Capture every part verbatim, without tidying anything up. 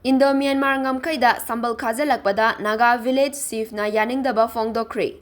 Indo Myanmar ꯉꯝꯈꯩꯗ ꯁꯝꯕꯜ ꯈꯥꯖꯤꯜꯂꯛꯄꯗ Naga village ꯆꯤꯐꯅ ꯌꯥꯅꯤꯡꯗꯕ ꯐꯣꯡꯗꯣꯛꯈ꯭ꯔꯦ꯫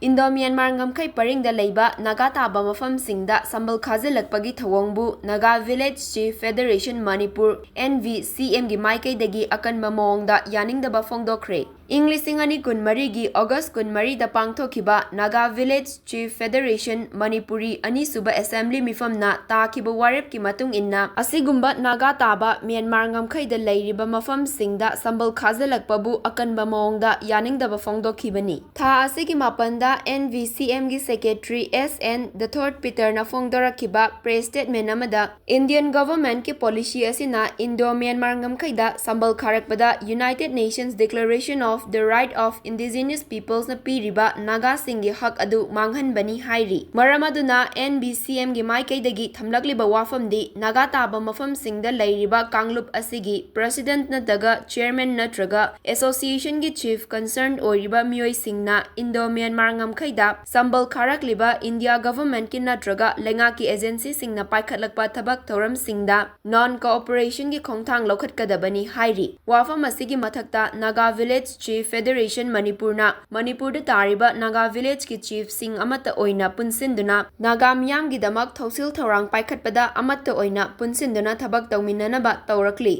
Indo Myanmar ꯉꯝꯈꯩ ꯄꯔꯤꯡꯗ ꯂꯩꯕ ꯅꯥꯒꯥ ꯇꯥꯕ ꯃꯐꯝꯁꯤꯡꯗ ꯁꯝꯕꯜ ꯈꯥꯖꯤꯜꯂꯛꯄꯒꯤ ꯊꯧꯑꯣꯡꯕꯨ Naga village chief federation Manipur, NVCM ꯒꯤ ꯃꯥꯏꯀꯩꯗꯒꯤ ꯑꯀꯟꯕ ꯃꯑꯣꯡꯗ ꯌꯥꯅꯤꯡꯗꯕ ꯐꯣꯡꯗꯣꯛꯈ꯭ꯔꯦ꯫ ꯏꯪ ꯂꯤꯁꯤꯡ ꯑꯅꯤ ꯀꯨꯟꯃꯔꯤꯒꯤ ꯑꯣꯒꯁ ꯀꯨꯟꯃꯔꯤꯗ ꯄꯥꯡꯊꯣꯛꯈꯤꯕ Naga village chief federation Manipuri ꯑꯅꯤꯁꯨꯕ ꯑꯦꯁꯦꯝꯕ꯭ꯂꯤ ꯃꯤꯐꯝꯅ ꯇꯥꯈꯤꯕ ꯋꯥꯔꯦꯞꯀꯤ ꯃꯇꯨꯡ ꯏꯟꯅ, ꯑꯁꯤꯒꯨꯝꯕ ꯅꯥꯒꯥ ꯇꯥꯕ ꯃ꯭ꯌꯥꯟꯃꯥꯔ ꯉꯝꯈꯩꯗ ꯂꯩꯔꯤꯕ ꯃꯐꯝꯁꯤꯡꯗ ꯁꯝꯕꯜ ꯈꯥꯖꯤꯜꯂꯛꯄꯕꯨ ꯑꯀꯟꯕ ꯃꯑꯣꯡꯗ ꯌꯥꯅꯤꯡꯗꯕ ꯐꯣꯡꯗꯣꯛꯈꯤꯕꯅꯤ꯫ ꯊꯥ ꯑꯁꯤꯒꯤ ꯃꯥꯄꯟꯗ NVCM ꯒꯤ ꯁꯦꯀ꯭ꯔꯦꯇꯔꯤ S N ꯗꯊꯣꯔꯠ ꯄꯤꯇꯔꯅ ꯐꯣꯡꯗꯣꯔꯛꯈꯤꯕ ꯄ꯭ꯔꯦꯁ ꯁ꯭ꯇꯦꯠꯃꯦꯟ ꯑꯃꯗ, ꯏꯟꯗꯤꯌꯟ ꯒꯚꯔꯟꯃꯦꯟꯠꯀꯤ ꯄꯣꯂꯤꯁꯤ ꯑꯁꯤꯅ ꯏꯟꯗꯣ ꯃ꯭ꯌꯥꯟꯃꯥꯔ ꯉꯝꯈꯩꯗ ꯁꯝꯕꯜ ꯈꯥꯔꯛꯄꯗ United Nations Declaration of the Right of Indigenous Peoples ꯅ ꯄꯤꯔꯤꯕ ꯅꯥꯒꯥꯁꯤꯡꯒꯤ ꯍꯛ ꯑꯗꯨ ꯃꯥꯡꯍꯟꯕꯅꯤ ꯍꯥꯏꯔꯤ꯫ ꯃꯔꯝ ꯑꯗꯨꯅ NVCM ꯒꯤ ꯃꯥꯏꯀꯩꯗꯒꯤ ꯊꯝꯂꯛꯂꯤꯕ ꯋꯥꯐꯝꯗꯤ ꯅꯥꯒꯥ ꯇꯥꯕ ꯃꯐꯝꯁꯤꯡꯗ ꯂꯩꯔꯤꯕ ꯀꯥꯡꯂꯨꯞ ꯑꯁꯤꯒꯤ ꯄ꯭ꯔꯦꯁꯤꯗꯦꯟꯠ ꯅꯠꯇ꯭ꯔꯒ ꯆꯦꯌꯔꯃꯦꯟ ꯅꯠꯇ꯭ꯔꯒ ꯑꯦꯁꯣꯁꯤꯌꯦꯁꯟꯒꯤ ꯆꯤꯐ ꯀꯟꯁꯔꯟ ꯑꯣꯏꯔꯤꯕ ꯃꯤꯑꯣꯏꯁꯤꯡꯅ ꯏꯟꯗꯣ ꯃ꯭ꯌꯥꯟꯃꯥꯔ ꯉꯝꯈꯩꯗ ꯁꯝꯕꯜ ꯈꯥꯔꯛꯂꯤꯕ ꯏꯟꯗꯤꯌꯥ ꯒꯚꯔꯟꯃꯦꯟꯠꯀꯤ ꯅꯠꯇ꯭ꯔꯒ ꯂꯩꯉꯥꯛꯀꯤ ꯑꯦꯖꯦꯟꯁꯤꯁꯤꯡꯅ ꯄꯥꯏꯈꯠꯂꯛꯄ ꯊꯕꯛ ꯊꯧꯔꯝꯁꯤꯡꯗ ꯅꯟ ꯀꯣꯑꯣꯄꯔꯦꯁꯟꯒꯤ ꯈꯣꯡꯊꯥꯡ ꯂꯧꯈꯠꯀꯗꯕꯅꯤ ꯍꯥꯏꯔꯤ꯫ ꯋꯥꯐꯝ ꯑꯁꯤꯒꯤ ꯃꯊꯛꯇ ꯅꯥꯒꯥ ꯚꯤꯂꯦꯖ ꯆꯤꯐ ꯐꯦꯗꯔꯦꯁꯟ ꯃꯅꯤꯄꯨꯔꯅ ꯃꯅꯤꯄꯨꯔꯗ ꯇꯥꯔꯤꯕ ꯅꯥꯒꯥ ꯚꯤꯂꯦꯖꯀꯤ ꯆꯤꯐꯁꯤꯡ ꯑꯃꯠꯇ ꯑꯣꯏꯅ ꯄꯨꯟꯁꯤꯟꯗꯨꯅ ꯅꯥꯒꯥ ꯃꯤꯌꯥꯝꯒꯤꯗꯃꯛ ꯊꯧꯁꯤꯜ ꯊꯧꯔꯥꯡ ꯄꯥꯏꯈꯠꯄꯗ ꯑꯃꯠꯇ ꯑꯣꯏꯅ ꯄꯨꯟꯁꯤꯟꯗꯨꯅ ꯊꯕꯛ ꯇꯧꯃꯤꯟꯅꯅꯕ ꯇꯧꯔꯛꯂꯤ꯫